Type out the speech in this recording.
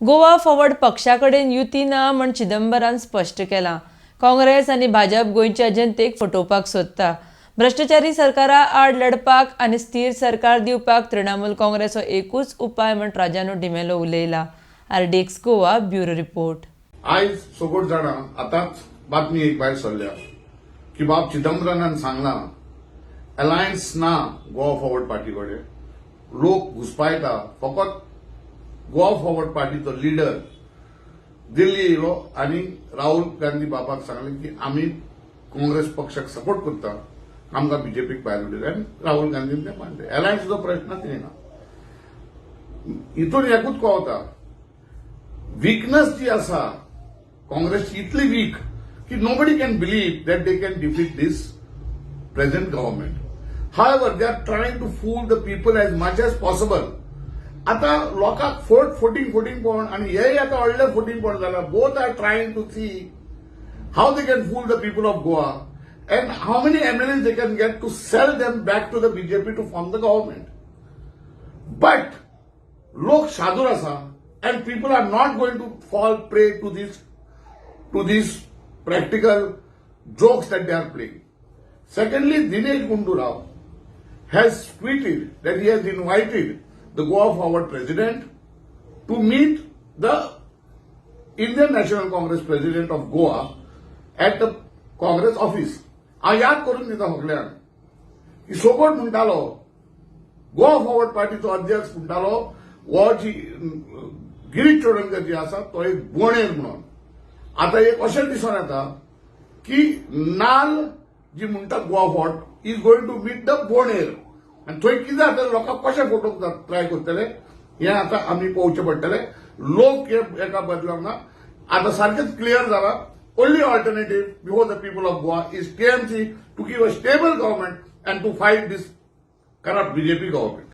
Goa forward पक्षा कडेन युती ना म्हण चिदंबरान स्पश्ट केलां. काँग्रेस आनी भाजप गोंयच्या जनतेक फटोवपाक सोदता. भ्रश्टाचारी सरकारा आड लढपाक आनी स्थीर सरकार दिवपाक तृणमूल काँग्रेस हो एकूच उपाय म्हण राजानो डिमेलो उलयला. RDX Goa, bureau report. आयज सगट जाणां, आतांच बातमी एक भायर सरल्या की बाब चिदंबरनान सांगलां, अलायन्स ना गोवा फॉरवर्ड पार्टी कडेन, लोक घुसपायता. फकत गोवा फॉरवर्ड पार्टीचो लिडर दिल्ली येयलो आनी राहुल गांधी बाबाक सांगलें की आमी काँग्रेस पक्षाक सपोर्ट करता, आमकां बीजेपीक भायर उडयले आनी राहुल गांधीन तें मानलें. अलायन्सचो प्रश्नच येना. हितून एकूच कळता, विकनस जी आसा काँग्रेसची, इतली वीक की nobody can believe that they can defeat this present government. However, they are trying to fool the people as much as possible. आता लोकांक फोर्ट फोटींग फोटींग पळोवन आनी हेय आतां व्हडले फोटींग पळोवन जाल्यार, both are trying to see how they can fool the people of Goa and how many MLAs they can get to sell them back to the BJP to form the government. But लोक शादूर आसा and people are not going to fall prey to this practical jokes that they are playing. Secondly, Dinesh Gundu Rao has tweeted that he has invited the Goa Forward president to meet the Indian National Congress president of Goa at the Congress office. हांव याद करून दिता सगल्यांक की सोबत म्हणटालो, Goa forward पार्टीचो अध्यक्ष म्हणटालो, हो जी गिरीश चोडणकर जी आसा तो एक बोणेर म्हणून. आतां एक अशें दिसून येता की नाल जी म्हणटा Goa Forward is going to meet the बोणेर आनी थंय कितें जातलें, लोकांक कशें फटोवंक ट्राय करतले, हें आतां आमी पळोवचें पडटलें. लोक हे एका बदलूंक ना. आतां सारकेंच क्लियर जाला, only alternative before the people of Goa is TMC to give a stable government and to fight this corrupt BJP government.